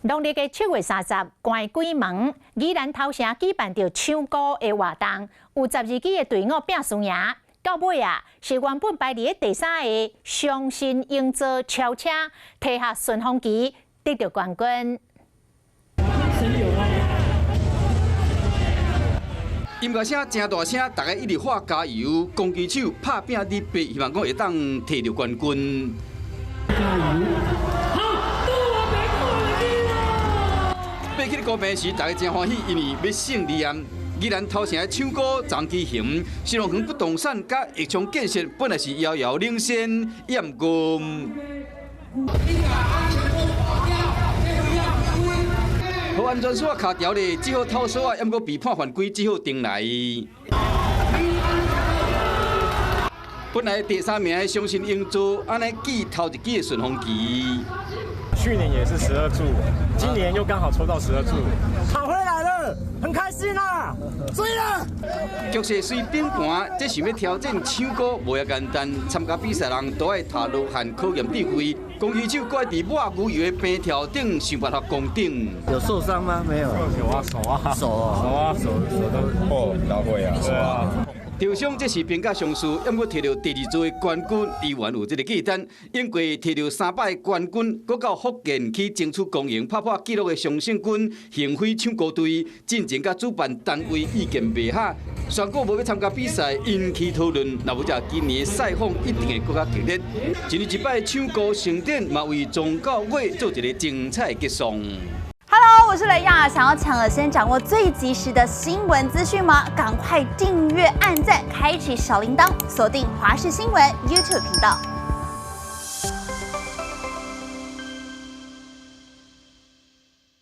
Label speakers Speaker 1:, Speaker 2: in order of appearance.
Speaker 1: 農曆的7月30，關鬼門，宜蘭頭城舉辦著搶孤的活動，有十二支的隊伍拼輸贏。到尾啊，是原本排佇咧第三个相信營造超車，提下順風旗得著冠軍。
Speaker 2: 有音樂聲誠大聲，大家一直喊加油，攻擊手拍拚咧爬，希望講會當提著冠軍。
Speaker 3: 加油！好，
Speaker 2: 爬起高平時，大家誠歡喜，因為欲勝利啊！宜蘭頭城的搶孤張基雄，新農園不動產佮益昌建設本來是遙遙領先，也毋過。無安全索卡牢咧，只好偷索啊，毋過被判犯規，只好重來。本來第三名的相信營造，按呢記頭一支的順風旗。
Speaker 4: 去年也是12注，今年又剛好抽到十二注，
Speaker 5: 考回來了，很開心啊！追啦！
Speaker 2: 局勢雖變盤，這想欲挑戰搶孤無遐簡單。參加比賽人都愛踏羅漢考驗智慧，攻擊手閣愛佇抹牛油的邊條頂想辦法攻頂。
Speaker 6: 有受傷嗎？沒有。
Speaker 4: 有啊，手啊，
Speaker 6: 手啊，
Speaker 4: 手啊，手手都破老會啊。對啊。
Speaker 2: 受傷這是兵甲相似，毋過提著第二座的冠軍，依然有這个記單。英國提著三擺冠軍，閣到福建去爭取光榮，拍破紀錄的常勝軍幸輝搶孤隊，進前佮主辦單位意見袂合，宣布無欲參加比賽，引起討論。若無這今年賽況一定會閣較激烈。一年一擺搶孤盛典，嘛為宗教月做一个精彩結束。
Speaker 7: Hello，我是雷亞，想要搶先掌握最及時的新聞資訊嗎？趕快訂閱、按讚、開啟小鈴鐺，鎖定華視新聞 YouTube 頻道。